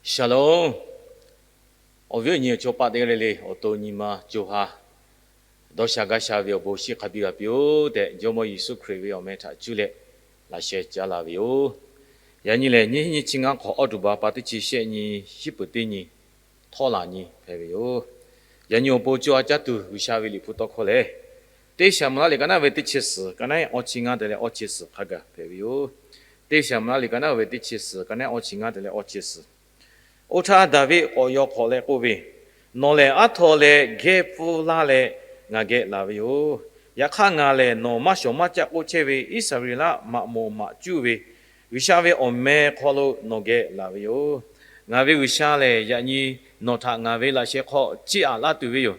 Shalom. Awˬ viˉ awˬ nyi awˬ chawˇ paˆ teˇ g'aˇ le le awˬ to nyi ma co ha dawˇ sha gaˇ sha ve awˬ bon shinˉ hk'a biˇ g'a piˇ-oˆ tehꞈ, Jawˇmawˇ Yeˍsuˆ Hkriꞈ ve awˬ meh htaꞈ cuˇ leh laꞈ sheh caˉ la ve yoˬ. Yaꞈ nyi lehˬ, nyiˇ hinˉ nyiˇ chi ngaˇ hk'awꞈ October pa teˇ chi shehˆ nyi, shiˉ peuˬ teˇ nyi, htawˇ laˬ nyi hpehꞈ ve yoˬ. Yaꞈ nyi awˬ pon co ha caˇ tuˬ G'uiˬsha ve Liꞈ hpu tawˇ hkawˇ lehˬ, Teˇ Saˍmo-eˍlaˆ liꞈ ka naˉ ve teˇ chi suhˍ, ka naˉ awˇ chi ngaˇ te leh awˇ chi suhˍ hk'a gaˬ hpehꞈ ve yoˬ. Teˇ Saˍmo-eˍlaˆ liꞈ ka naˉ ve teˇ chi suhˍ, ka naˉ awˇ chi ngaˇ te leh awˇ chi suhˍ. Oˇ htaˇ Daˍviˆ k'awꞈ yaw hk'awꞈ leh k'oˆ ve, Nawˬ lehˬ aˉ htaw leh gehˇ pfuhˇ laˇ leh ngaˬ geh laˬ ve yoˬ. Yaꞈ hk'aˇ, ngaˬ lehˬ nawˬ maˇ shawˍ maˇ caˆ k'oˆ chehˇ ve Iˉsaˍreˍlaˆ maꞈ moˍ maꞈ cuˇ ve G'uiˬsha ve awˬ meh hk'aw lo nawˬ geh laˬ ve yoˬ. Ngaˬ ve G'uiˬsha lehˬ, yaꞈ nyi nawˬ htaꞈ ngaˬ ve laꞈ sheh hk'aw chiˇ aꞈ laˇ tuˬ ve yoˬ.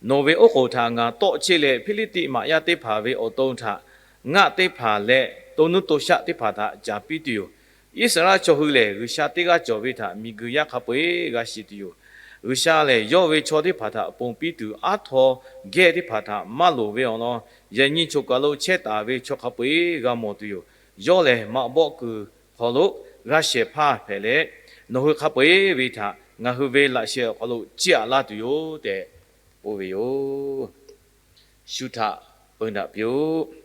Nawˬ ve oˉ k'oˍ htaꞈ ngaˬ tawˆ cheˆ leh, Hpiˇliˇtiˆ maꞈ yaˇ teˇ hpaˍ ve awˬ to htaꞈ ngaˆ teˇ hpaˍ leh to nuˇ to shaˆ teˇ hpaˍ htaꞈ caˍ piˇ tuˬ yoˬ. Iˉsaˍreˍlaˆ chaw hui lehˬ, G'uiˬsha teˇ g'aˇ cawˬ ve htaꞈ miˬguiˬ yaˇ hk'a peu-eˬ g'a shiˍ tuˬ yoˬ. G'uiˬsha lehˬ, yawˇ ve chaw teˇ hpaˍ htaꞈ ponˬ piˇ tuˬ aˉ htaw gehˇ teˇ hpaˍ htaꞈ maˇ loˍ ve awˬ lawn, yaꞈ nyi choˬ kaˬ lo chehˇ taˍ ve chaw hk'a peu-eˬ g'a mawˬ tuˬ yoˬ. Yawˇ lehˬ, maꞈ bawˆ kuiˬ hk'aw lo g'a shehˍ hpaˇ hpehꞈ leh, nawˬ hui hk'a peu-eˬ ve htaꞈ ngaˬ hui ve laꞈ sheh awˬ hk'aw lo chiˇ aꞈ laˇ tuˬ yoˬ tehꞈ k'oˆ ve yoˬ. Shu htaꞈ peun daꞈ piˇ-oˆ.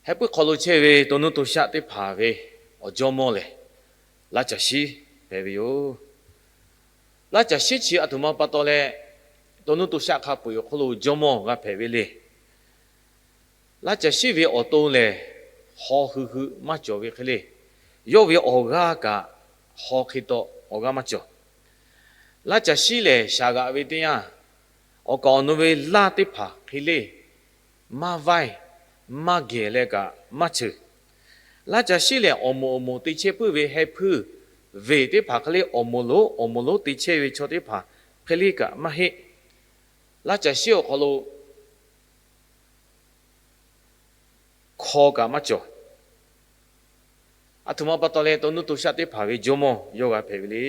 Heh puiˉ hk'aw lo chehˇ ve to nuˇ to shaˆ teˇ hpaˍ ve awˬ jawˇmawˇ lehˬ, laˇ caˬ shiˉ hpehꞈ ve yoˬ. Laˇ caˬ shiˉ chi aˬ htoꞈ ma pa taw leh, to nuˇ to shaˆ hk'a peu-eˬ awˬ hk'aw lo jawˇmawˇ g'a hpehꞈ ve le. Laˇ caˬ shiˉ ve awˬ to lehˬ, haw hui hui maˇ cawˬ ve hk'e le. Yawˇ ve awˬ g'aˇ kaꞈ haw hk'e taw awˬ g'aˇ maˇ cawˬ. Laˇ caˬ shiˉ lehˬ, shaˍ g'aꞈ ve teˇ yanˇ, awˬ kaˍ awˬ nu ve laˇ teˇ hpaˍ hk'e le, maˇ vaiˇ, maˇ gehˬ leh kaꞈ maˇ cheuˬ. Laˇ caˬ shiˉ lehˬ, awˬ moˍ awˬ moˍ te chehˇ puiˉ ve heh hpuiˇ veˬ teˇ hpaˍ hk'e le, awˬ moˍ lonˉ awˬ moˍ lonˉ te chehˇ ve chaw teˇ hpaˍ hk'e le kaꞈ maˇ heˆ. Laˇ caˬ shiˉ awˬ hk'aw lo hkaw kaꞈ maˇ cawˬ. Aˬ htoꞈ ma pa taw leh, to nuˇ to shaˆ teˇ hpaˍ ve jawˇmawˇ yawˇ g'a hpehꞈ ve le.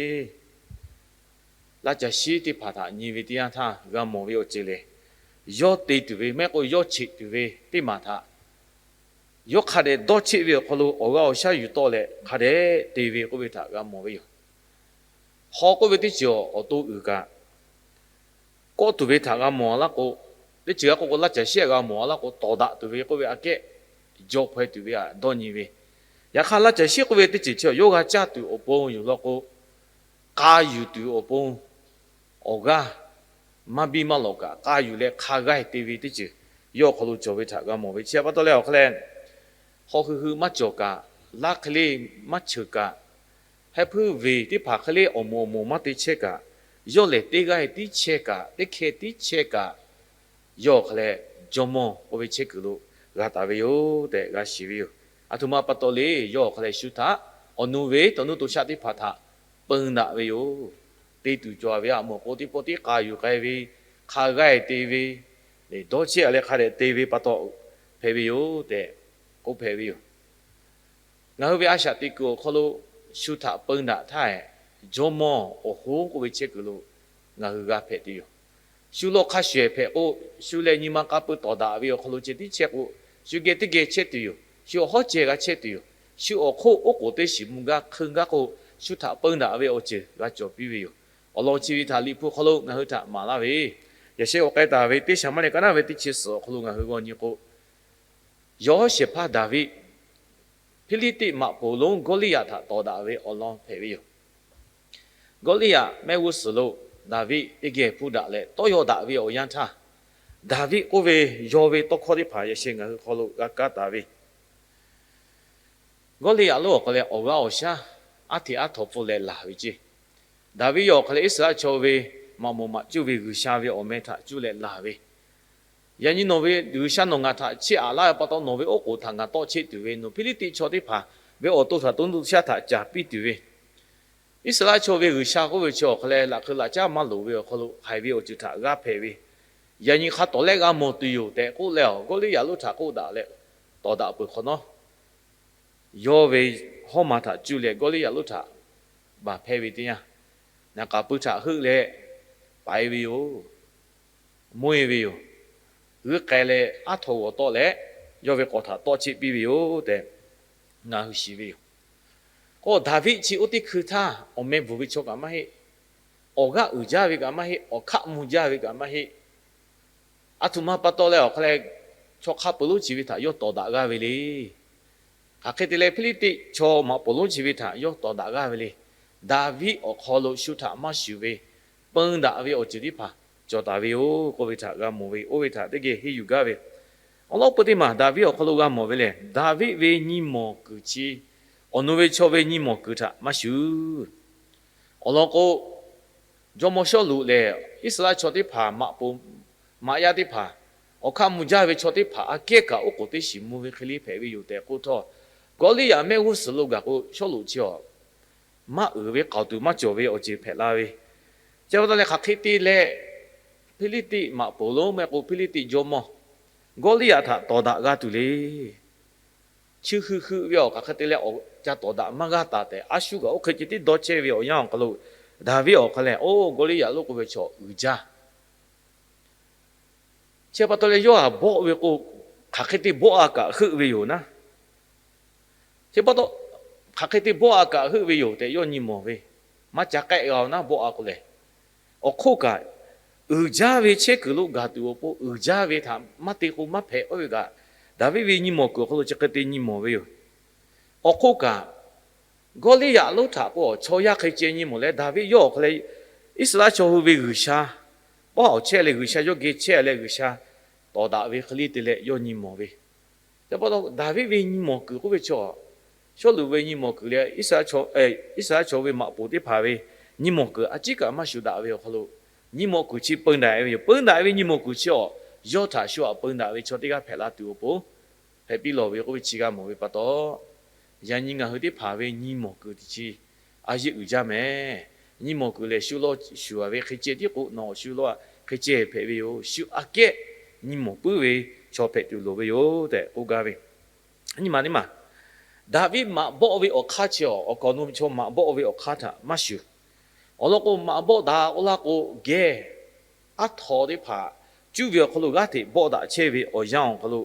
Laˇ caˬ shiˉ teˇ hpaˍ htaꞈ nyi ve teˇ yanˇ htaˇ, g'a mawˬ ve awˬ ceuˬ lehˬ, yawˇ te tuˬ ve maˇ heˆ k'o yawˇ cheꞈ tuˬ ve teˇ maˬ htaꞈ yawˇ hk'a dehꞈ dawˇ cheˆ ve awˬ hk'aw lo awˬ g'aˇ awˬ shaˉ yuˬ tawˆ leh hk'a dehꞈ te ve k'oˆ ve htaꞈ g'a mawˬ ve yoˬ. Haw k'oˆ ve teˇ ceuˬ awˬ to uiˍ kaꞈ, kawˆ tuˬ ve htaꞈ g'a mawˬ laˇ k'o, teˇ ceuˬ g'a k'oˆ k'o, laˇ caˬ shiˉ g'a mawˬ laˇ k'o, tawˍ daꞈ tuˬ ve k'oˆ ve aꞈ kehˉ jaw hpaw tuˬ ve htaꞈ dawˇ nyi ve. Yaꞈ hk'aˇ, laˇ caˬ shiˉ k'oˆ ve teˇ ceuˬ chi yawˇ g'a caˇ tuˬ awˬ pon yoˬ law k'o, k'a yuˬ tuˬ awˬ pon awˬ g'aˇ maˇ biˇ maˇ lawꞈ kaꞈ, k'a yuˬ leh hk'a g'aˇ te ve teˇ ceuˬ yawˇ awˬ hk'aw lo cawˬ ve htaꞈ g'a mawˬ ve. Chi pa taw leh awˬ hk'a leh, haw hui hui maˇ cawˬ kaꞈ, laˇ hk'e le maˇ cheuˬ kaꞈ, heh puiˇ veˬ teˇ hpaˍ hk'e le awˬ moˍ awˬ moˍ maˇ te chehˇ kaꞈ, yawˇ lehˬ teˇ g'aˇ tiˉ chehˇ kaꞈ, teˇ hkeh tiˉ chehˇ kaꞈ, yawˇ awˬ hk'a leh jawˇmawˇ k'oˆ ve chehˇ kuiˬ lo g'a taˍ ve yoˬ tehꞈ g'a shiˍ ve yoˬ. Aˬ htoꞈ ma pa taw le, yawˇ awˬ hk'a leh shu htaꞈ awˬ nu ve to nuˇ to shaˆ teˇ hpaˍ htaꞈ peun daꞈ ve yoˬ. Te tuˬ cawˬ ve aꞈ mawˬ k'o, teˇ pawˆ tiˉ k'a yuˬ k'ai ve, hk'a g'aˇ te ve, dawˇ cheˆ-a leh hk'a dehꞈ te ve pa taw hpehꞈ ve yoˬ tehꞈ k'oˆ hpehꞈ ve yoˬ. Ngaˬ hui ve a shaꞈ teꞈ kuiˬ awˬ hk'aw lo shu htaꞈ peun daꞈ htaˇ, jawˇmawˇ awˬ hoˉ k'oˆ ve chehˇ kuiˬ lo ngaˬ hui g'a hpehꞈ tuˬ yoˬ. Shu lawˇ hk'a shuˍ ehˍ hpehꞈ k'o, shu leh nyi ma k'a peu tawˍ daꞈ ve awˬ hk'aw lo ceh tiˉ chehˇ k'o, shu geh teˇ geh chehˇ tuˬ yoˬ. Shu awˬ hawˉ ceh g'a chehˇ tuˬ yoˬ. Shu awˬ hk'oˆ oˉ k'oˍ teˇ shiˍ mvuh gaˇ hk'eun gaˇ k'o, shu htaꞈ peun daꞈ ve awˬ ceuˬ g'a cawˬ piˇ ve yoˬ. Awˬ lawn chi ve htaꞈ Liꞈ hpu hk'aw lo ngaˬ hui htaꞈ maˍ laˇ ve, yaꞈ sheh k'awꞈ k'ai taˍ ve Teˇ Saˍmo-eˍlaˆ liꞈ ka naˉ ve teˇ chi suhˍ awˬ hk'aw lo ngaˬ hui g'aw nyi k'o, yawˇ shehˍ hpaˇ Daˍviˆ Hpiˇliˇtiˆ maꞈ poˍ lonˉ Gawˇliˇyaꞈ htaꞈ tawˍ daꞈ ve awˬ lawn hpehꞈ ve yoˬ. Gawˇliˇyaꞈ mehˆ g'uˇ suhˍ lo Daˍviˆ teˇ geh hpuˇ daꞈ leh tawˇ yaw daꞈ ve awˬ yanˇ htaˇ, Daˍviˆ k'oˆ ve yaw ve tawˇ hkawˇ teˇ hpaˍ yaꞈ sheh ngaˬ hui hk'aw lo g'a kaˇ taˍ ve, Gawˇliˇyaꞈ lonˉ awˬ hk'a leh awˬ g'aˇ awˬ shaˉ aˉ hteꞈ aˉ htaw pfuhˇ leh laˬ ve ceˇ. Daˍviˆ yawˇ awˬ hk'a leh Iˉsaˍreˍlaˆ chaw ve maꞈ moˍ maꞈ cuˇ ve G'uiˬsha ve awˬ meh htaꞈ cuˇ leh laˬ ve, Yaꞈ nyi nawˬ ve G'uiˬsha nawˬ ngaˬ htaꞈ chiˇ aꞈ laˇ ve pa taw, nawˬ ve oˉ k'oˍ htaꞈ ngaˬ tawˆ cheˆ tuˬ ve, nawˬ Hpiˇliˇtiˆ chaw teˇ hpaˍ ve awˬ to htaꞈ to nuˇ to shaˆ htaꞈ caˍ piˇ tuˬ ve, Iˉsaˍreˍlaˆ chaw ve G'uiˬsha k'oˆ ve chi awˬ hk'a leh laꞈ hk'eu laꞈ caˉ maˇ loˍ ve awˬ hk'aw lo haiˬ ve awˬ ceuˬ htaꞈ g'a hpehꞈ ve, yaꞈ nyi hk'a tawˍ lehˆ g'a mawˬ tuˬ yoˬ tehꞈ k'oˆ leh, Gawˇliˇyaꞈ lonˉ htaꞈ k'oˆ daꞈ leh tawˍ daꞈ peuˬ hk'awꞈ nawˉ, yawˇ ve hawˉ ma htaꞈ cuˇ leh Gawˇliˇyaꞈ lonˉ htaꞈ baˬ hpehˇ ve teˇ yanˇ, naˍ k'aˍ pui htaꞈ heuˆ leh paiˍ ve yoˬ. Mvuhˇ-e ve yoˬ. G'uiˇ k'ai leh aˉ htaw g'awˬ tawˆ leh, yawˇ ve k'awꞈ htaꞈ tawˆ cheˆ piˇ ve yoˬ tehꞈ ngaˬ hui shiˍ ve yoˬ. K'o, Daˍviˆ chi oˇ teˇ hkui htaˇ awˬ meh bvuhˬ ve chaw kaꞈ maˇ heˆ, awˬ g'aˇ uiˍ jaˇ ve kaꞈ maˇ heˆ, awˬ hkaˆ mvuh jaˇ ve kaꞈ maˇ heˆ. Aˬ htoꞈ ma pa taw leh awˬ hk'a leh chaw hk'a peu-eˬ lonˉ chi ve htaꞈ yawˇ tawˍ daꞈ g'aˇ ve le. Hk'aˬ hk'e te leh Hpiˇliˇtiˆ chaw maꞈ poˍ lonˉ chi ve htaꞈ yawˇ tawˍ daꞈ g'aˇ ve le. Daˍviˆ awˬ hk'aw lo shu htaꞈ maˇ shuˍ ve, peun daꞈ ve awˬ ceuˬ teˇ hpaˍ cawˬ taˍ ve yoˬ k'oˆ ve htaꞈ g'a mawˬ ve, oˇ ve htaꞈ teˇ geh henˇ yuˬ gaˇ ve. Awˬ lawn peu teˇ maˬ Daˍviˆ awˬ hk'aw lo g'a mawˬ ve lehˬ, Daˍviˆ ve nyi mawˬ kuiˬ chi awˬ nu ve chaw ve nyi mawˬ kuiˬ htaꞈ maˇ shuˍ. Awˬ lawn k'o, jawˇmawˇ Sawˉluꞈ lehˬ, Iˉsaˍreˍlaˆ chaw teˇ hpaˍ maꞈ poˍ maꞈ yaˇ teˇ hpaˍ, awˬ hkaˆ mvuh jaˇ ve chaw teˇ hpaˍ aꞈ kehˉ kaꞈ oˉ k'oˍ teˇ shiˍ mvuh ve hk'e le hpehꞈ ve yoˬ tehꞈ k'oˆ htawˇ, Gawˇliˇyaꞈ mehˆ g'uˇ suhˍ lo gaˬ k'o, Sawˉluꞈ chi awˬ maˇ uiˍ ve k'aoˍ tuˬ maˇ cawˬ ve awˬ ceuˬ hpehꞈ la ve. Chi pa taw leh hk'aˬ hk'e te leh Hpiˇliˇtiˆ maꞈ poˍ lonˉ maˇ heˆ k'o Hpiˇliˇtiˆ jawˇmawˇ Gawˇliˇyaꞈ htaꞈ tawˍ daꞈ g'a tuˬ le. Chi hui hui ve awˬ hk'aˬ hk'e te leh awˬ ca tawˍ daꞈ maˇ g'aˇ taˍ tehꞈ, a shu kaꞈ oˇ hk'e ceh tiˉ dawˇ chehˇ ve awˬ yanˇ awˬ hk'aw lo, Daˍviˆ awˬ hk'a leh, oˇ Gawˇliˇyaꞈ lonˉ k'oˆ ve chaw uiˍ jaˇ. Chi pa taw leh yawˇ htaꞈ bawˆ ve k'o, hk'aˬ hk'e te bawˆ a kaꞈ heuˆ ve yoˬ naˉ. Chi pa taw, hk'aˬ hk'e te bawˆ a kaꞈ heuˆ ve yoˬ tehꞈ yawˇ nyi mawˬ ve, maˇ ca k'ehˆ g'a-oˬ naˉ bawˆ a k'o lehˬ. Awˬ hk'oˆ kaꞈ, uiˍ jaˇ ve chehˇ kuiˬ lo gaˬ tuˬ awˬ pon uiˍ jaˇ ve htaꞈ maˇ te k'o maˇ hpehꞈ k'oˆ ve kaꞈ, Daˍviˆ ve nyi mawˬ kuiˬ awˬ hk'aw lo chi hk'e te nyi mawˬ ve yoˬ. Awˬ hk'oˆ kaꞈ, Gawˇliˇyaꞈ lonˉ htaꞈ k'o, chaw yaˇ hk'e ceh nyi mawˬ leh, Daˍviˆ yawˇ awˬ hk'a leh Iˉsaˍreˍlaˆ chaw hui ve G'uiˬsha, paw awˬ chehˇ leh G'uiˬsha yawˇ geh chehˇ leh G'uiˬsha tawˍ daꞈ ve hk'e le te leh yawˇ nyi mawˬ ve. Chi pa taw Daˍviˆ ve nyi mawˬ kuiˬ k'oˆ ve chaw, Sawˉluꞈ ve nyi mawˬ kuiˬ leh Iˉsaˍreˍlaˆ chaw ve maꞈ poˍ teˇ hpaˍ ve nyi mawˬ kuiˬ a ciˉ kaꞈ maˇ shuˍ daꞈ ve awˬ hk'aw lo, nyi mawˬ kuiˬ chi peun daꞈ ve yoˬ. Peun daꞈ ve nyi mawˬ kuiˬ chi awˬ, yawˇ htaꞈ shu htaꞈ peun daꞈ ve chaw teˇ g'aˇ hpehꞈ la tuˬ awˬ pon hpehꞈ piˇ lawˬ ve k'oˆ ve chi g'a mawˬ ve pa taw, yaꞈ nyi ngaˬ hui teˇ hpaˍ ve nyi mawˬ kuiˬ teˇ chi a yeˇ uiˍ jaˇ mehˍ. Nyi mawˬ kuiˬ lehˬ, shu lawˇ shuˍ a ve hk'e ceh tiˉ k'o, nawˬ shu lawˇ hk'e ceh hpehꞈ ve yoˬ. Shu aꞈ kehˉ nyi mawˬ puiˉ ve chaw hpehꞈ tuˬ loˍ ve yoˬ tehꞈ k'oˆ gaˇ ve. Nyi ma teˇ maˬ, Daˍviˆ maꞈ bawˆ ve awˬ hk'aˇ chi awˬ, awˬ kaˍ awˬ nu ve chaw maꞈ bawˆ ve awˬ hk'aˇ htaꞈ maˇ shuˍ. Awˬ lawn k'o, maꞈ bawˆ daꞈ k'oˆ laˇ k'o, geh aˉ htaw teˇ hpaˍ cuˇ ve awˬ hk'aw lo g'aˇ hteꞈ bawˆ daꞈ chehˇ ve awˬ yanˇ awˬ hk'aw lo,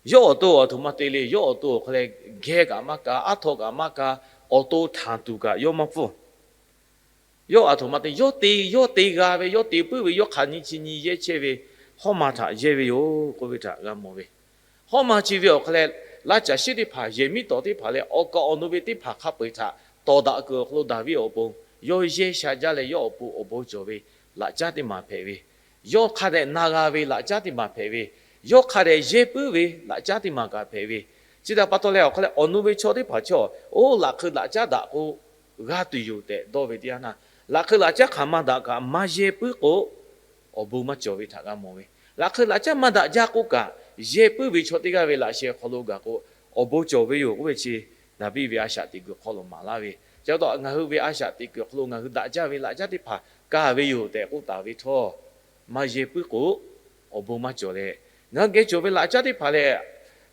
yawˇ awˬ to aˬ htoꞈ ma te le. Yawˇ awˬ to awˬ hk'a leh geh kaꞈ maˇ ka, aˉ htaw kaꞈ maˇ ka, awˬ to htanˍ tuˬ kaꞈ yawˇ maˇ pfuhˇ. Yawˇ aˬ htoꞈ ma te, yawˇ te, yawˇ te g'a ve, yawˇ te puiˉ ve, yawˇ hk'aˬ nyi chi nyi yehˇ chehˇ ve, hawˉ ma htaꞈ yehˇ ve yoˬ k'oˆ ve htaꞈ g'a mawˬ ve. Hawˉ ma chi ve awˬ hk'a leh, laˇ caˬ shiˉ teˇ hpaˍ, yehˬ miˉ tawˍ teˇ hpaˍ leh awˬ kaˍ awˬ nu ve teˇ hpaˍ hk'a peu-eˬ htaꞈ tawˍ daꞈ kuiˬ awˬ hk'aw lo Daˍviˆ awˬ pon yawˇ yehˇ sha jaˇ leh, yawˇ awˬ pon awˬ bon cawˬ ve laꞈ caˉ teˇ maˬ hpehꞈ ve, yawˇ hk'a dehꞈ na g'a ve laꞈ caˉ teˇ maˬ hpehꞈ ve, yawˇ hk'a dehꞈ yehˇ puiˉ ve laꞈ caˉ teˇ maˬ kaꞈ hpehꞈ ve. Chi htaꞈ pa taw leh awˬ hk'a leh awˬ nu ve chaw teˇ hpaˍ chaw, oˇ laꞈ hk'eu laꞈ caˉ daꞈ k'o g'a tuˬ yoˬ tehꞈ dawˇ ve teˇ yanˇ htaˇ, laꞈ hk'eu laꞈ caˉ hk'aˬ ma daꞈ kaꞈ maˇ yehˇ puiˉ k'o, awˬ bon maˇ cawˬ ve htaꞈ g'a mawˬ ve. Laꞈ hk'eu laꞈ caˉ maˇ daꞈ jaˇ k'oˆ kaꞈ, yehˇ puiˉ ve chaw teˇ g'aˇ ve laꞈ sheh awˬ hk'aw lo gaˬ k'o, awˬ bon cawˬ ve yoˬ k'oˆ ve chi Daˍviˆ ve a shaꞈ teꞈ kuiˬ hk'aw lo maˍ laˇ ve. Chi pa taw ngaˬ hui ve a shaꞈ teꞈ kuiˬ awˬ hk'aw lo ngaˬ hui daꞈ jaˇ ve laꞈ caˉ teˇ hpaˍ kaˇ ve yoˬ tehꞈ k'oˆ taˍ ve htawˇ, maˇ yehˇ puiˉ k'o, awˬ bon maˇ cawˬ leh, ngaˬ hui geh cawˬ ve laꞈ caˉ teˇ hpaˍ lehˬ,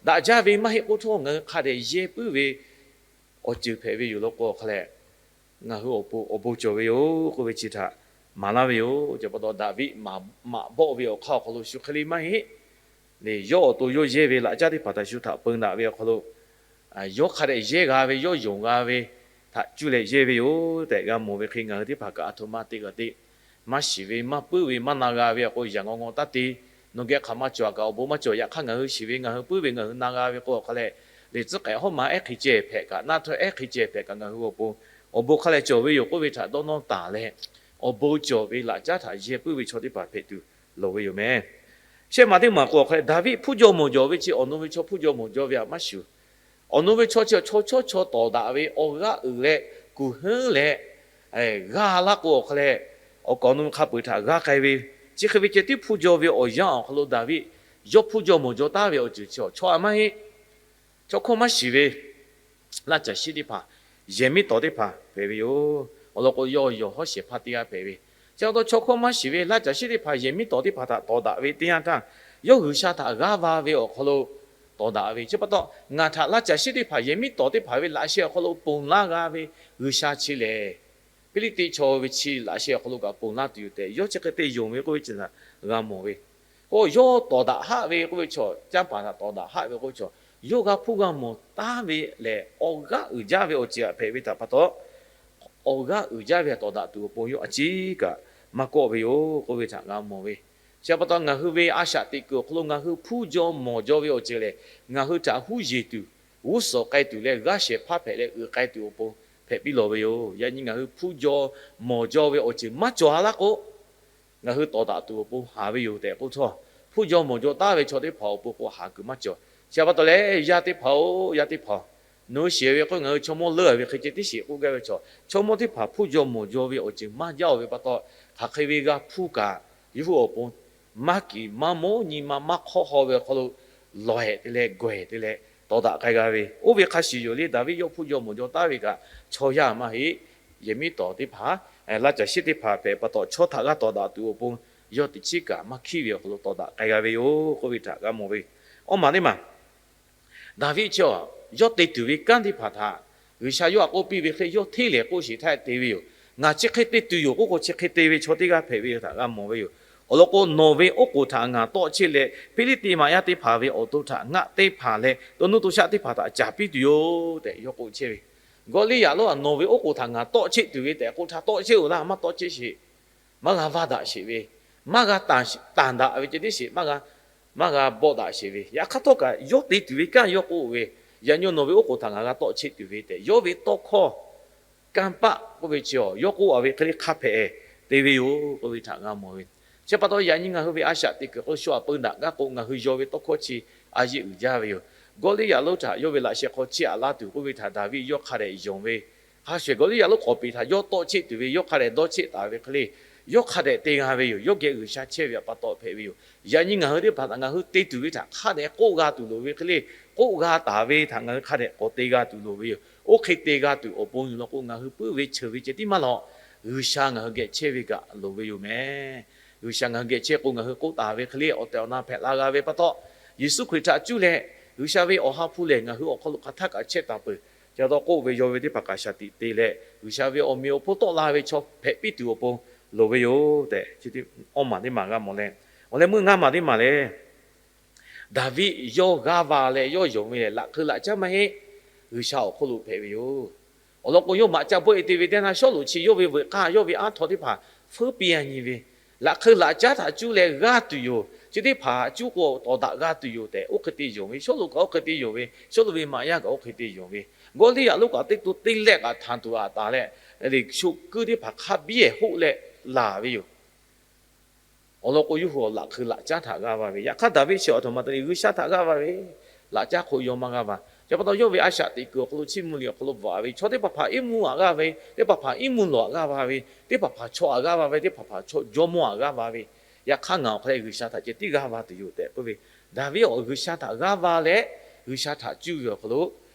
daꞈ jaˇ ve maˇ heˆ k'oˆ htawˇ, ngaˬ hui hk'a dehꞈ yehˇ puiˉ ve awˬ ceuˬ hpehꞈ ve yoˬ law k'o, awˬ hk'a leh ngaˬ hui awˬ pon awˬ bon cawˬ ve yoˬ k'oˆ ve chi htaꞈ maˍ laˇ ve yoˬ. Chi pa taw Daˍviˆ maꞈ bawˆ ve awˬ hk'aˇ awˬ hk'aw lo shu hk'e le maˇ heˆ. Lehˬ, yawˇ awˬ to yawˇ yehˇ ve laꞈ caˉ teˇ hpaˍ htaꞈ shu htaꞈ peun daꞈ ve awˬ hk'aw lo, yawˇ hk'a dehꞈ yehˇ g'a ve, yawˇ yonˍ g'a ve htaꞈ cuˇ leh yehˇ ve yoˬ tehꞈ g'a mawˬ ve hk'e, ngaˬ hui teˇ hpaˍ kaꞈ aˬ htoꞈ ma te kaꞈ te, maˇ shiˍ ve, maˇ puiˉ ve, maˇ na g'a ve awˬ k'o, yaꞈ ngaw ngaw taˇ te. Nawˬ geh hk'aˬ ma cawˬ kaꞈ awˬ bon maˇ cawˬ. Yaꞈ hk'aˇ ngaˬ hui shiˍ ve, ngaˬ hui puiˉ ve, ngaˬ hui na g'a ve k'o, awˬ hk'a leh, lehˬ tcuhˉ k'ehꞈ hawˉ ma ehˉ hk'e ceh hpehꞈ kaꞈ, naˆ htawˇ ehˉ hk'e ceh hpehꞈ kaꞈ, ngaˬ hui awˬ pon awˬ bon hk'a leh cawˬ ve yoˬ k'oˆ ve htaꞈ dawˇ nawˇ taˍ leh, awˬ bon cawˬ ve laꞈ caˉ htaꞈ yehˇ puiˉ ve chaw teˇ hpaˍ hpehꞈ tuˬ loˍ ve yoˬ mehˍ. Shehˆ maˬ teˇ maˬ k'o, awˬ hk'a leh Daˍviˆ hpu jaw mawˬ jaw ve chi awˬ nu ve chaw hpu jaw mawˬ jaw ve htaꞈ maˇ shuˍ. Awˬ nu ve chaw chi chaw chawˇ chaw tawˍ daꞈ ve awˬ g'aˇ uiˍ leh kuˬ heunˉ leh g'a laˇ k'o, awˬ hk'a leh awˬ kaˍ awˬ nu hk'a peu-eˬ htaꞈ g'a k'ai ve, chi hk'e ve ceh tiˉ hpu jaw ve awˬ yanˇ awˬ hk'aw lo Daˍviˆ yawˇ hpu jaw mawˬ jaw taˉ ve awˬ ceuˬ chi chaw htaꞈ maˇ heˆ. Chaw hkawˇ maˇ shiˍ ve, laˇ caˬ shiˉ teˇ hpaˍ, yehˬ miˉ tawˍ teˇ hpaˍ hpehꞈ ve yoˬ. Awˬ lawn k'o, yawˇ yawˬ hawˉ shehˍ hpaˇ teˇ g'aˇ hpehꞈ ve. Chi pa taw chaw hkawˇ maˇ shiˍ ve laˇ caˬ shiˉ teˇ hpaˍ yehˬ miˉ tawˍ teˇ hpaˍ htaꞈ tawˍ daꞈ ve teˇ yanˇ htaˇ, yawˇ G'uiˬsha htaꞈ g'aˇ va ve awˬ hk'aw lo tawˍ daꞈ ve. Chi pa taw, ngaˬ htaꞈ laˇ caˬ shiˉ teˇ hpaˍ yehˬ miˉ tawˍ teˇ hpaˍ ve laꞈ sheh awˬ hk'aw lo ponˬ laˇ g'a ve G'uiˬsha chi lehˬ, Hpiˇliˇtiˆ chaw ve chi laꞈ sheh awˬ hk'aw lo kaꞈ ponˬ laˇ tuˬ yoˬ tehꞈ, yawˇ chi hk'e te yonˍ ve k'oˆ ve chi htaꞈ g'a mawˬ ve. K'o, yawˇ tawˍ daꞈ haˆ ve k'oˆ ve chaw, canˇ paˍ htaꞈ tawˍ daꞈ haˆ ve k'oˆ ve chaw, yawˇ g'a hpuˇ g'a mawˬ taˉ ve lehˬ, awˬ g'aˇ uiˍ jaˇ ve awˬ ceuˬ htaꞈ hpehꞈ ve htaꞈ pa taw, awˬ g'aˇ uiˍ jaˇ ve htaꞈ tawˍ daꞈ tuˬ awˬ pon yawˇ a ciˉ kaꞈ maˇ kawˆ ve yoˬ k'oˆ ve htaꞈ g'a mawˬ ve. Chi pa taw ngaˬ hui ve a shaꞈ teꞈ kuiˬ awˬ hk'aw lo ngaˬ hui hpuˇ jaw mawˬ jaw ve awˬ ceuˬ lehˬ, ngaˬ hui htaꞈ huˉ yeˬ tuˬ, g'uˇ suhˍ k'ai tuˬ leh g'aˇ shehˍ hpaˇ hpehꞈ leh uiˍ k'ai tuˬ awˬ pon hpehꞈ piˇ lawˬ ve yoˬ. Yaꞈ nyi ngaˬ hui hpuˇ jaw mawˬ jaw ve awˬ ceuˬ maˇ cawˬ a laˇ k'o, ngaˬ hui tawˍ daꞈ tuˬ awˬ pon haˍ ve yoˬ tehꞈ k'oˆ htawˇ, hpuˇ jaw mawˬ jaw taˉ ve chaw teˇ hpaˍ awˬ pon k'o haˍ kuiˬ maˇ cawˬ. Chi pa taw leh, yaˇ teˇ hpaˍ-oˬ, yaˇ teˇ hpaˍ-oˬ, nawˬ hui shiˍ ve k'o ngaˬ hui chaw mawˇ leuˉ ve hk'e ceh tiˉ shiˍ k'oˆ gaˇ ve chaw, chaw mawˇ teˇ hpaˍ hpuˇ jaw mawˬ jaw ve awˬ ceuˬ maˇ jaˇ-oˬ ve pa taw, hk'aˬ hk'e ve g'a hpuˇ kaꞈ, yawˇ hui awˬ pon maˇ kiˍ maˇ mawˇ nyi ma maˇ hk'awˇ haw ve awˬ hk'aw lo lawˬ ehˍ te leh gawˬ ehˍ te leh tawˍ daꞈ k'ai g'a ve. Oˇ ve hk'a shuˍ yoˬ le, Daˍviˆ yawˇ hpuˇ jaw mawˬ jaw taˉ ve kaꞈ chaw yaˇ maˇ heˆ. Yehˬ miˉ tawˍ teˇ hpaˍ, laˇ caˬ shiˉ teˇ hpaˍ hpehꞈ pa taw, chaw htaꞈ g'a tawˍ daꞈ tuˬ awˬ pon yawˇ teꞈ chiˉ kaꞈ maˇ hkiˉ ve awˬ hk'aw lo tawˍ daꞈ k'ai g'a ve yoˬ k'oˆ ve htaꞈ g'a mawˬ ve. Awˇ maˬ teˇ maˬ Daˍviˆ chi a, yawˇ te tuˬ ve kanˉ teˇ hpaˍ htaꞈ G'uiˬsha yawˇ htaꞈ k'oˆ piˇ ve hk'e, yawˇ hteˇ lehˍ k'oˆ sheˍ htaˇ te ve yoˬ. Ngaˬ chi hk'e te tuˬ yoˬ k'oˆ k'o, chi hk'e te ve chaw teˇ g'aˇ hpehꞈ ve htaꞈ g'a mawˬ ve yoˬ. Awˬ lawn k'o, nawˬ ve oˉ k'oˍ htaꞈ ngaˬ tawˆ chehˇ leh, Hpiˇliˇtiˆ maꞈ yaˇ teˇ hpaˍ ve awˬ to htaꞈ ngaˆ teˇ hpaˍ leh to nuˇ to shaˆ teˇ hpaˍ htaꞈ caˍ piˇ tuˬ yoˬ tehꞈ yawˇ k'oˆ chehˇ ve. Gawˇliˇyaꞈ lonˉ htaꞈ nawˬ ve oˉ k'oˍ htaꞈ ngaˬ tawˆ chehˇ tuˬ ve tehꞈ k'oˆ htaˇ, tawˆ chehˇ-oˬ laˇ, maˇ tawˆ chehˇ sheˍ. Maˇ g'a vaˇ daꞈ sheˍ ve, maˇ g'a tanˬ daꞈ ve ceh tiˉ sheˍ, maˇ g'a, maˇ g'a bawˆ daꞈ sheˍ ve. Yaꞈ hk'aˇ htawˇ kaꞈ yawˇ te tuˬ ve kanˉ yawˇ k'oˆ ve, Yaꞈ nyi nawˬ ve oˉ k'oˍ htaꞈ ngaˬ g'a tawˆ chehˇ tuˬ ve tehꞈ yawˇ ve tawˇ hkawˇ kanˇ paˆ k'oˆ ve chi a, yawˇ k'oˆ a ve hk'e le hk'a hpehꞈ te ve yoˬ k'oˆ ve htaꞈ g'a mawˬ ve. Chi pa taw yaꞈ nyi ngaˬ hui ve a shaꞈ teꞈ kuiˬ hk'aw lo shu htaꞈ peun daꞈ gaˇ k'o, ngaˬ hui yaw ve tawˇ hkawˇ chi a yeˆ uiˍ jaˇ ve yoˬ. Gawˇliˇyaꞈ lonˉ htaꞈ yawˇ ve laꞈ sheh hk'aw chiˇ aꞈ laˇ tuˬ k'oˆ ve htaꞈ Daˍviˆ yawˇ hk'a dehꞈ yonˍ ve, hk'a shuˍ Gawˇliˇyaꞈ lonˉ k'awˍ piˍ htaꞈ yawˇ tawˆ chehˇ tuˬ ve yawˇ hk'a dehꞈ dawˇ chehˇ taˍ ve hk'e le, yawˇ hk'a dehꞈ te g'a ve yoˬ. Yawˇ geh G'uiˬsha chehˇ ve pa taw hpehꞈ ve yoˬ. Yaꞈ nyi ngaˬ hui teˇ hpaˍ htaꞈ ngaˬ hui te tuˬ ve htaꞈ hk'a dehꞈ k'oˆ g'a tuˬ loˍ ve hk'e le, k'oˆ g'a taˍ ve htaꞈ ngaˬ hui hk'a dehꞈ k'awꞈ te g'a tuˬ loˍ ve yoˬ. Oˇ hk'e te g'a tuˬ awˬ pon yoˬ law k'o, ngaˬ hui puiˉ ve cheuˬ ve ceh tiˉ maˇ lawˬ, G'uiˬsha ngaˬ hui geh chehˇ ve kaꞈ loˍ ve yoˬ meh. G'uiˬsha ngaˬ hui geh chehˇ k'o, ngaˬ hui k'oˆ taˍ ve hk'e le awˬ tehˬ awˬ na hpehꞈ la g'a ve pa taw, Yeˍsuˆ Hkriꞈ htaꞈ cuˇ leh G'uiˬsha ve Awˬ ha hpu lehˬ ngaˬ hui awˬ hk'aw lo hk'aˬ htaˇ kaꞈ chehˇ taˍ peuˬ. Chi pa taw k'oˆ ve yaw ve teˇ hpaˍ kaꞈ shaˍ tiꞈ te leh, G'uiˬsha ve awˬ meꞈ awˬ hponˇ tawˆ la ve chaw hpehꞈ piˇ tuˬ awˬ pon loˍ ve yoˬ tehꞈ, awˇ maˬ teˇ maˬ g'a mawˬ leh, awˬ leh meuˇ ngaˇ maˬ teˇ maˬ lehˬ, Daˍviˆ yawˇ g'aˇ va leh yawˇ yonˍ ve lehˬ, laꞈ hk'eu laꞈ caˉ maˇ heˆ, G'uiˬsha awˬ hk'oˆ lo hpehꞈ ve yoˬ. Awˬ lawn k'o, yawˇ maꞈ ca bawˆ e te ve teˇ na Sawˉluꞈ chi yawˇ ve veuꞈ k'aˇ, yawˇ ve aˉ htaw teˇ hpaˍ feuˉ piˇ a nyi ve, laꞈ hk'eu laꞈ caˉ htaꞈ cuˇ leh g'aˇ tuˬ yoˬ, chi teˇ hpaˍ cuˇ k'o tawˍ daꞈ g'a tuˬ yoˬ tehꞈ oˇ hk'e te yonˍ ve, Sawˉluꞈ kaꞈ oˇ hk'e te yonˍ ve, Sawˉluꞈ ve maꞈ yaˇ kaꞈ oˇ hk'e te yonˍ ve, Gawˇliˇyaꞈ lonˉ kaꞈ teˇ to teˇ lehˆ kaꞈ htanˬ tuˬ aꞈ taˍ leh, sho kuiˉ teˇ hpaˍ hk'a biˇ ehˍ hoˆ leh laˬ ve yoˬ. Awˬ lawn k'o, yawˇ hui laꞈ hk'eu laꞈ caˉ htaꞈ g'aˇ va ve. Yaꞈ hk'aˇ Daˍviˆ chi awˬ htoꞈ ma te le, G'uiˬsha htaꞈ g'aˇ va ve. Laꞈ caˉ hk'oˆ yawˇ maˇ g'aˇ va. Chi pa taw yawˇ ve a shaꞈ teꞈ kuiˬ awˬ hk'aw lo chiˇ mvuh liꞈ awˬ hk'aw lo bvuhꞈ ve, chaw teˇ hpaˍ hpaˍ iˉ mvuhˇ aꞈ g'aˇ va ve, teˇ hpaˍ hpaˍ iˉ mvuhˇ lawˬ aꞈ g'aˇ va ve, teˇ hpaˍ hpaˍ chaw aꞈ g'aˇ va ve, teˇ hpaˍ hpaˍ chaw jawˇmawˇ aꞈ g'aˇ va ve. Yaꞈ hk'aˇ ngaˬ awˬ hk'aw leh G'uiˬsha htaꞈ ceh tiˉ g'aˇ va tuˬ yoˬ tehꞈ k'oˆ ve, Daˍviˆ awˬ G'uiˬsha htaꞈ g'aˇ va leh, G'uiˬsha htaꞈ cuˇ ve awˬ hk'aw lo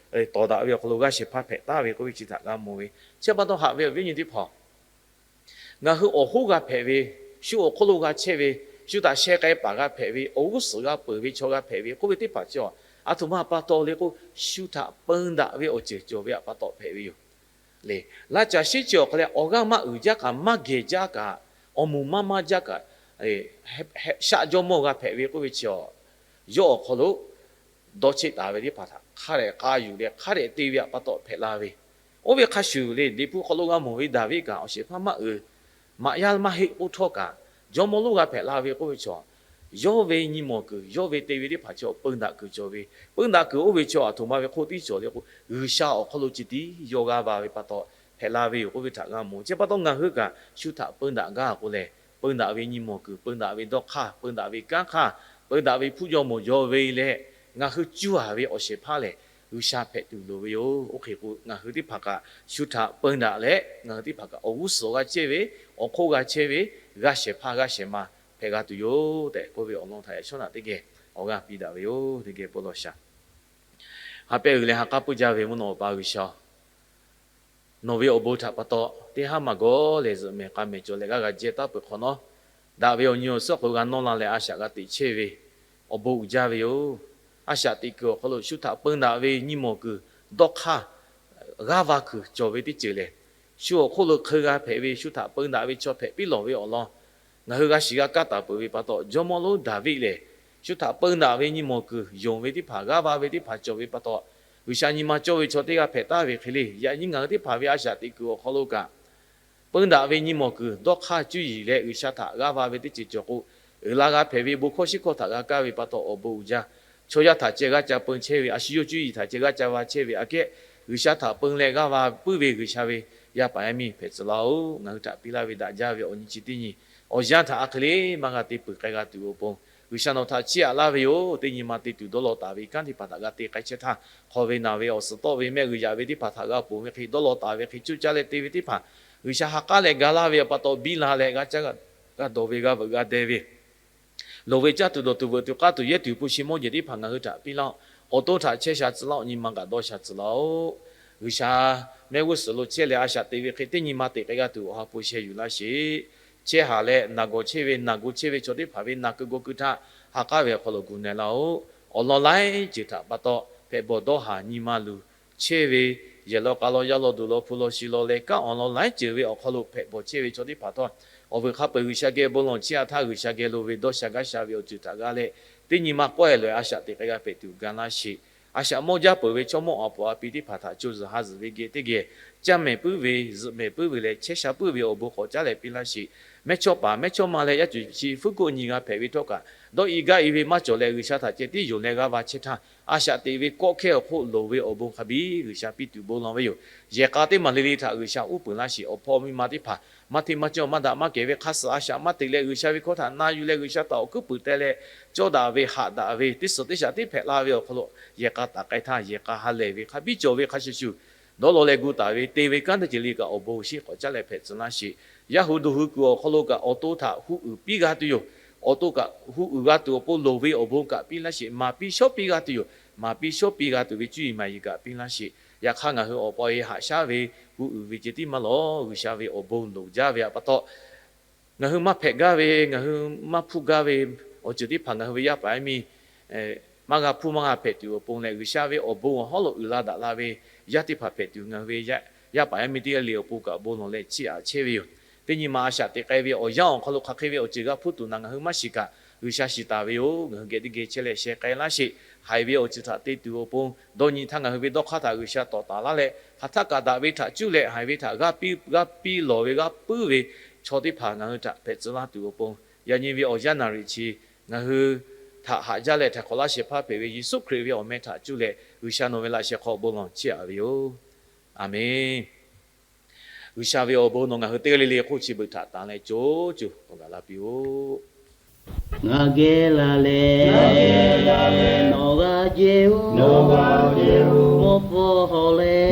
tawˍ daꞈ ve awˬ hk'aw lo g'aˇ shehˍ hpaˇ hpehꞈ taˍ ve k'oˆ ve chi htaꞈ g'a mawˬ ve. Chi pa taw haꞈ ve awˬ viˉ awˬ nyi teˇ hpaˍ, ngaˬ hui awˬ hoˉ g'a hpehꞈ ve, shu awˬ hk'oˆ lo g'a chehˇ ve, shu htaꞈ sheh k'ai paˍ g'a hpehꞈ ve, awˬ g'uˇ suhˍ g'a peuˬ ve chaw g'a hpehꞈ ve k'oˆ ve teˇ hpaˍ chi a, aˬ htoꞈ ma pa taw le k'o, shu htaꞈ peun daꞈ ve awˬ ceuˬ cawˬ ve pa taw hpehꞈ ve yoˬ. Laˇ caˬ shiˉ chi awˬ hk'aw leh awˬ g'aˇ maˇ uiˍ jaˇ kaꞈ, maˇ geh jaˇ kaꞈ, awˬ moˍ maˇ maˇ jaˇ kaꞈ, shaˆ jawˇmawˇ g'a hpehꞈ ve k'oˆ ve chi a, yawˇ awˬ hk'aw lo dawˇ cheˆ taˍ ve teˇ hpaˍ htaꞈ hk'a dehꞈ k'a yuˬ leh hk'a dehꞈ te ve pa taw hpehꞈ la ve. Oˇ ve hk'a shuˍ le, Liꞈ hpu hk'aw lo g'a mawˬ ve Daˍviˆ kaꞈ awˬ shehˍ hpaˇ maˇ uiˍ, maꞈ yaˇ maˇ heˆ k'oˆ htawˇ kaꞈ, jawˇmawˇ lonˉ g'a hpehꞈ la ve k'oˆ ve chi a, yawˇ ve nyi mawˬ kuiˬ, yawˇ ve te ve teˇ hpaˍ chi a peun daꞈ kuiˬ cawˬ ve. Peun daꞈ kuiˬ oˇ ve chi a aˬ htoꞈ ma ve hk'oˆ tiˉ cawˬ le k'o, G'uiˬsha awˬ hk'aw lo ceh tiˉ yawˇ g'aˇ va ve pa taw hpehꞈ la ve yoˬ k'oˆ ve htaꞈ g'a mawˬ. Chi pa taw ngaˬ hui kaꞈ shu htaꞈ peun daꞈ gaˇ k'o lehˬ, peun daꞈ ve nyi mawˬ kuiˬ, peun daꞈ ve dawˇ hk'aˇ, peun daꞈ ve kanˉ hk'aˇ, peun daꞈ ve hpuˇ jawˇ mawˬ jaw ve leh, ngaˬ hui cuˇ a ve awˬ shehˍ hpaˇ lehˬ, G'uiˬsha hpehꞈ tuˬ loˍ ve yoˬ. Oˇ hk'e k'o, ngaˬ hui teˇ hpaˍ kaꞈ shu htaꞈ peun daꞈ leh, ngaˬ hui teˇ hpaˍ kaꞈ awˬ g'uˇ suhˍ g'a chehˇ ve, awˬ hk'oˆ g'a chehˇ ve, g'aˇ shehˍ hpaˇ g'aˇ shehˍ ma hpehꞈ g'a tuˬ yoˬ tehꞈ k'oˆ ve awˬ lawn htaꞈ yaꞈ shawˉ naꞈ teˇ geh awˬ g'aˇ piˇ daꞈ ve yoˬ. Teˇ geh bon lawˬ shaˍ. Ha pehˇ uiˍ leh ha k'aˉ puiˉ jaˇ ve mvuhˇ naw awˬ pa G'uiˬsha, nawˬ ve awˬ bon htaꞈ pa taw teˇ haˉ maˬ gawˬ lehˬ zuhꞈ mehˍ k'a mehˍ cawˬ leh g'aˇ g'a jehˇ taˉ peuˬ hk'awꞈ nawˉ, daꞈ ve awˬ nyi awˬ suhˉ hk'aw lo g'a nawˇ la leh a shaꞈ g'a teꞈ chehˇ ve awˬ bon uiˍ jaˇ ve yoˬ. A shaꞈ teꞈ kuiˬ awˬ hk'aw lo shu htaꞈ peun daꞈ ve nyi mawˬ kuiˬ, dawˇ hk'aˇ, g'aˇ va kuiˬ cawˬ ve teˇ ceuˬ lehˬ, shu awˬ hk'oˆ lo hk'eun g'a hpehꞈ ve shu htaꞈ peun daꞈ ve chaw hpehꞈ piˇ lawˬ ve awˬ lawn ngaˬ hui g'a shiˍ g'a kaˇ taˍ peuˬ ve pa taw, jawˇmawˇ lonˉ Daˍviˆ lehˬ, shu htaꞈ peun daꞈ ve nyi mawˬ kuiˬ yonˍ ve teˇ hpaˍ, g'aˇ va ve teˇ hpaˍ cawˬ ve pa taw, G'uiˬsha nyi ma cawˇ ve chaw teˇ g'aˇ hpehꞈ taˍ ve hk'e le. Yaꞈ nyi ngaˬ hui teˇ hpaˍ ve a shaꞈ teꞈ kuiˬ awˬ hk'aw lo kaꞈ, peun daꞈ ve nyi mawˬ kuiˬ dawˇ hk'aˇ cuˇ yiˍ leh G'uiˬsha htaꞈ g'aˇ va ve teˇ ceuˬ cawˬ k'o, uiˍ la g'a hpehꞈ ve bon hkawˇ shiˉ hkawˇ htaꞈ g'a kaˇ ve pa taw awˬ bon uiˍ jaˇ. Chaw yaˇ htaꞈ ceh g'aˇ ca peun chehˇ ve, a shu yawˇ cuˇ yiˍ htaꞈ ceh g'aˇ ca va chehˇ ve aꞈ kehˉ, G'uiˬsha htaꞈ peun leh g'aˇ va puiˉ ve G'uiˬsha ve yaˇ paˍ yaˇ miˇ hpehꞈ tcuh laˇ-oˬ. Ngaˬ hui htaꞈ piˇ laˇ ve daꞈ jaˇ ve awˬ nyi chi teˇ nyi awˬ yanˇ htaꞈ a hk'e le maˇ g'a te peuˬ k'ai g'a tuˬ awˬ pon, G'uiˬsha nawˬ htaꞈ chiˇ aꞈ laˇ ve yoˬ. Teˇ nyi ma te tuˬ dawˇ law taˍ ve kanˉ teˇ hpaˍ htaꞈ g'a te k'ai chehˇ htaˇ, hk'aw ve naˬ ve awˬ suhˍ tawˆ ve mehˆ g'uiˬ yaꞈ ve teˇ hpaˍ htaꞈ g'a ponˬ ve hk'e dawˇ law taˍ ve hk'e coˇ caˇ leh te ve teˇ hpaˍ, G'uiˬsha ha k'aˉ leh ga laˇ ve awˬ pa taw biˇ la leh g'a caˇ g'a dawˬ ve g'a veuꞈ g'a deh ve loˍ ve caˇ tuˬ dawˬ tuˬ veuꞈ tuˬ k'aˇ tuˬ yehˇ tuˬ hpu shi mawˇ jehˬ teˇ hpaˍ ngaˬ hui htaꞈ piˇ laˇ-oˆ. Awˬ to htaꞈ chehˇ sha tcuh laˇ-oˆ. Nyi ma kaꞈ dawˇ sha tcuh laˇ-oˆ. G'uiˬsha mehˆ g'uˇ suhˍ lo chehˇ leh a shaꞈ teꞈ ve hk'e teˇ nyi ma teꞈ k'ai g'a tuˬ awˬ ha hpu sheh yuˬ laˇ sheˍ. Chehˇ haˍ leh naˬ gawˬ chehˇ ve, naˬ gu chehˇ ve chaw teˇ hpaˍ ve naˬ keu gaw keu htaꞈ ha k'aˉ ve awˬ hk'aw lo gu na laˇ-oˆ. Awˬ lawn laiˉ ceuˬ htaꞈ pa taw hpehꞈ bawˬ dawˇ haˍ nyi ma luˬ chehˇ ve, yehˬ law k'a law yaˇ law duˬ law hpu law shi law leh kanˉ awˬ lawn laiˉ ceuˬ ve awˬ hk'aw lo hpehꞈ bawˬ chehˇ ve chaw teˇ hpaˍ htawˇ, awˬ vuiˬ hk'a peu-eˬ G'uiˬsha geh bon lawˬ chehˇ-a htaˇ, G'uiˬsha geh lo ve dawˇ sha gaˇ sha ve awˬ ceuˬ htaꞈ g'a leh, teˇ nyi ma k'awehˇ laweh a shaꞈ teꞈ k'ai g'a hpehꞈ tuˬ ga laˇ sheˍ. A shaꞈ mawˇ jaˇ peuˬ ve chaw mawˇ awˬ puˍ a pi teˇ hpaˍ htaꞈ co zuhˬ ha zuhˬ ve geh teˇ geh, caˇ mehˍ puiˉ ve, zuhꞈ mehˍ puiˉ ve leh chehˇ sha puiˉ ve awˬ bon k'awꞈ caˉ leh piˇ laˇ sheˍ. Mehˇchawˇpaˍ mehˇchawˇma leh yaˇ cuˬ chi fuˉ koˆ nyi g'a hpehꞈ ve htawˇ kaꞈ, dawˇ i gaˇ i ve maˇ cawˬ leh G'uiˬsha htaꞈ ceh tiˉ yonˍ leh g'aˇ va chehˇ htaˇ, a shaꞈ teꞈ ve kawˆ hkehˇ awˬ hk'oˆ loˍ ve awˬ bon hk'a biˇ G'uiˬsha piˇ tuˬ bon lawˬ ve yoˬ. Yehˬ k'a teˇ maˬ le le htaꞈ G'uiˬsha uˉ peunˍ laˇ sheˍ. Awˬ hpawˇ miˇ ma teˇ hpaˍ maˇ hteˇ maˇ cawˇ maˇ daꞈ maˇ kehˬ ve hk'a suhˍ a shaꞈ maˇ teꞈ leh G'uiˬsha ve hkawˇ htaꞈ na yuˬ leh G'uiˬsha htaꞈ awˬ hkuiˉ puiˍ teh leh cawˇ daꞈ ve haꞈ daꞈ ve teˇ suhˍ teˇ shaꞈ tiˉ hpehꞈ la ve awˬ hk'aw lo, yehˬ k'a taˍ k'ai htaˇ yehˬ k'a ha lehˬ ve hk'a biˇ cawˬ ve hk'a shuˍ shuˍ, dawˇ law leh gu taˍ ve te ve kanˉ teˇ ceuˬ le kaꞈ awˬ bon awˬ shinˉ k'awꞈ caˉ leh hpehꞈ tcuh laˇ sheˍ. Yaˇ hu duˬ hui kuiˬ awˬ hk'aw lo kaꞈ awˬ to htaꞈ hu uiˍ piˇ g'a tuˬ yoˬ. Awˬ to kaꞈ hu uiˍ g'a tuˬ awˬ pon loˍ ve awˬ bon kaꞈ piˇ laˇ sheˍ. Maˍ piˇ shawˉ piˇ g'a tuˬ yoˬ. Maˍ piˇ shawˉ piˇ g'a tuˬ ve cuˇ yiˍ maˍ yiˍ kaꞈ piˇ laˇ sheˍ. Yaꞈ hk'aˇ ngaˬ hui awˬ pa e haꞈ shaˉ ve hu uiˍ ve ceh tiˉ maˇ lawˬ. G'uiˬsha ve awˬ bon loˍ jaˇ ve awˬ pa taw, ngaˬ hui maˇ hpehꞈ gaˇ ve, ngaˬ hui maˇ hpuˇ gaˇ ve awˬ ceuˬ teˇ hpaˍ ngaˬ hui ve yaˇ paˍ yaˇ miˇ maˇ g'a hpuˇ maˇ g'a hpehꞈ tuˬ awˬ pon leh, G'uiˬsha ve awˬ bon awˬ hawˉ lo uiˍ la daꞈ la ve yaˇ teˇ hpaˍ hpehꞈ tuˬ ngaˬ hui ve yaˇ paˍ yaˇ miˇ teˇ g'aˇ le awˬ pon kaꞈ bon lawˬ leh chiˇ aꞈ chehˇ ve yoˬ. Teˇ nyi ma a shaꞈ teꞈ k'ai ve awˬ yanˇ awˬ hk'aw lo hk'aˬ hk'e ve awˬ ceuˬ g'a hpuˇ tuˬ naˬ ngaˬ hui maˇ shiˍ kaꞈ, G'uiˬsha shiˍ taˍ ve yoˬ. Ngaˬ hui geh teˇ geh chehˇ leh sheh k'ai laˇ sheˍ. Haiˬ ve awˬ ceuˬ htaꞈ te tuˬ awˬ pon dawˇ nyi htaˇ ngaˬ hui ve dawˇ hk'aˇ htaꞈ G'uiˬsha tawˍ taˍ laˇ leh, hk'aˬ htaˆ kaꞈ daꞈ ve htaꞈ cuˇ leh haiˬ ve htaꞈ g'a piˇ, g'a piˇ lawˬ ve g'a puiˉ ve chaw teˇ hpaˍ ngaˬ hui htaꞈ hpehꞈ tcuh laˇ tuˬ awˬ pon, yaꞈ nyi ve awˬ yanˇ naˍ riˍ chi ngaˬ hui htaꞈ haꞈ jaˇ leh htaiˍ hk'awꞈ laˇ shehˍ hpaˇ hpehꞈ ve Yeˍsuˆ Hkriꞈ ve awˬ meh htaꞈ cuˇ leh G'uiˬsha nawˬ ve laꞈ sheh hk'aw bon lawˬ chiˇ aꞈ ve yoˬ. Aˬmenˍ. G'uiˬsha ve awˬ bon nawˬ ngaˬ hui teˇ g'aˇ le le hk'oˆ chi beuꞈ htaꞈ tanˍ leh co co k'awꞈ gaˬ la piˇ-oˆ. Ngaˬ geh la leh, nawˬ g'a jehˇ-oˬ, mawˇ hpfuhˇ hawˉ leh,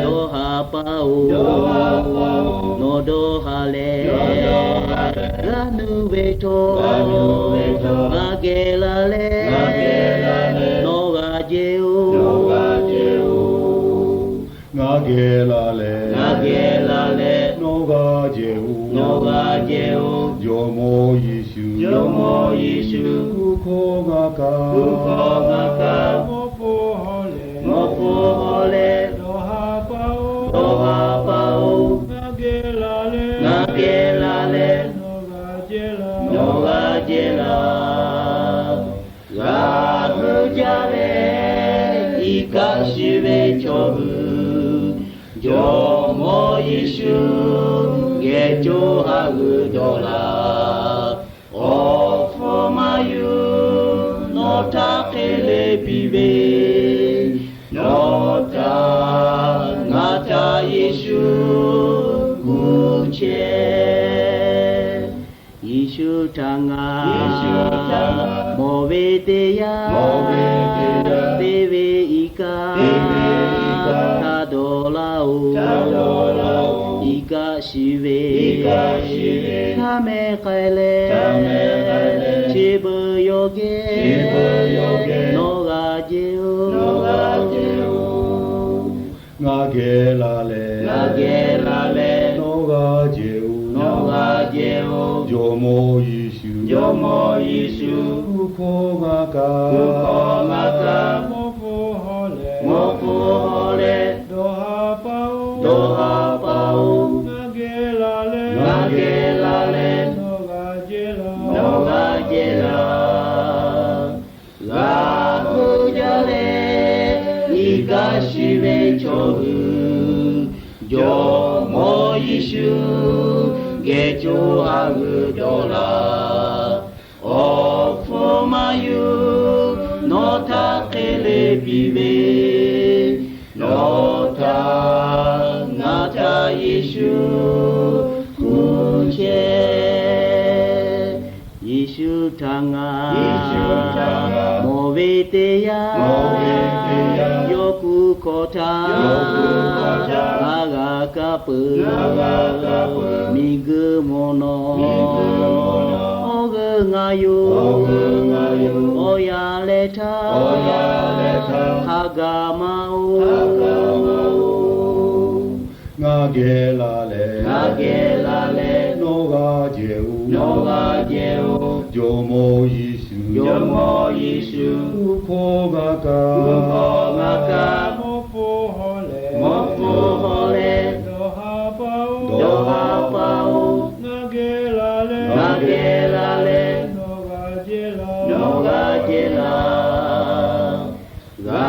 dawˇ ha pa-oˬ, nawˬ dawˇ ha leh, g'a nuˇ ve htawˇ, ngaˬ geh la leh, nawˬ g'a jehˇ-oˬ. Ngaˬ geh la leh, ngaˬ geh la leh, nawˬ g'a jehˇ-oˬ, nawˬ g'a jehˇ-oˬ. Jawˇmawˇ Yeˍsuˆ, Jawˇmawˇ Yeˍsuˆ, hkunˉ hkawˇ ngaˬ kaꞈ, hkunˉ hkawˇ ngaˬ kaꞈ, mawˇ hpfuhˇ hawˉ leh, mawˇ hpfuhˇ hawˉ leh, dawˇ ha pa-oˬ, dawˇ ha pa-oˬ. Ngaˬ geh la leh, ngaˬ geh la leh, nawˬ g'a jehˇ laˇ, nawˬ g'a jehˇ laˇ. G'a heuˆ jaˇ leh, iˉ kaˆ shiˍ ve chaw hui, Jawˇmawˇ Yeˍsuˆ geh co ha g'euꞈ dawˬ laˇ. Awˬ hpfuhˇ maˇ yuˬ, nawˬ htaꞈ hk'e le piˇ ve, nawˬ htaꞈ ngaˬ htaꞈ Yeˍsuˆ gu chehˇ. Yeˍsuˆ htaꞈ ngaˬ, Yeˍsuˆ htaꞈ ngaˬ, mawˬ ve teˇ yanˇ, mawˬ ve teˇ yanˇ, te ve iˉ kaˆ, te ve iˉ kaˆ, htaꞈ dawˬ laˇ-oˬ, htaꞈ dawˬ laˇ-oˬ. Iˉ kaˆ shiˍ ve, iˉ kaˆ shiˍ ve, hk'a mehˍ k'ai leh, hk'a mehˍ k'ai leh, chi beuꞈ yawˇ geh, chi beuꞈ yawˇ geh, nawˬ g'a jehˇ-oˬ, nawˬ g'a jehˇ-oˬ. Ngaˬ geh la leh, ngaˬ geh la leh, nawˬ g'a jehˇ-oˬ, nawˬ g'a jehˇ-oˬ. Jawˇmawˇ Yeˍsuˆ, Jawˇmawˇ Yeˍsuˆ, hkunˉ hkawˇ ngaˬ kaꞈ, hkunˉ hkawˇ ngaˬ kaꞈ, mawˇ hpfuhˇ hawˉ leh, mawˇ hpfuhˇ hawˉ leh, dawˇ ha pa-oˬ, dawˇ ha pa-oˬ. Ngaˬ geh la leh, ngaˬ geh la leh, nawˬ g'a jehˇ laˇ, nawˬ g'a jehˇ laˇ. G'a shiˍ ve chaw hui, Jawˇmawˇ Yeˍsuˆ geh co ha g'euꞈ dawˬ laˇ. Awˬ hpfuhˇ maˇ yuˬ, nawˬ htaꞈ hk'e le piˇ ve, nawˬ htaꞈ ngaˬ htaꞈ Yeˍsuˆ hkuˇ chehˇ. Yeˍsuˆ htaꞈ ngaˬ mawˬ ve teˇ yanˇ, yawˇ kuˬ hkawˇ htaˇ, ngaˬ g'a kaˇ peuˬ. Miˬguiˬ mawˬ nawˬ, awˬ g'euˆ ngaˬ yoˬ. Awˬ yanˇ leh htaˇ, hk'a gaˬ maˇ oˬ. Ngaˬ geh la leh, ngaˬ geh la leh, nawˬ g'a jehˬ oˬ, nawˬ g'a jehˬ oˬ. Jawˇmawˇ Yeˍsuˆ, Jawˇmawˇ Yeˍsuˆ, hkunˉ hkawˇ g'a kaˇ, hkunˉ hkawˇ g'a kaˇ. Mawˇ hpfuhˇ hawˉ leh, mawˇ hpfuhˇ hawˉ leh, dawˬ ha pa oˬ, dawˬ ha pa oˬ. Ngaˬ geh la leh, ngaˬ geh la leh, nawˬ g'a jehˬ laˇ, nawˬ g'a jehˬ laˇ. G'a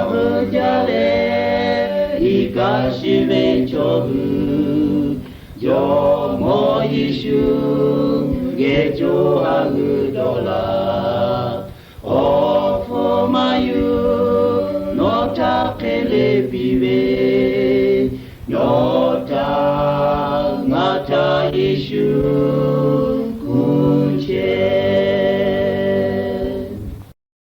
heuˆ jaˇ leh, iˉ kaˆ shiˍ ve chaw hui, Jawˇmawˇ Yeˍsuˆ geh co ha g'euꞈ dawˬ laˇ. Awˬ hpfuhˇ maˇ yuˬ, nawˬ htaꞈ hk'e le piˇ ve, nawˬ htaꞈ ngaˬ htaꞈ Yeˍsuˆ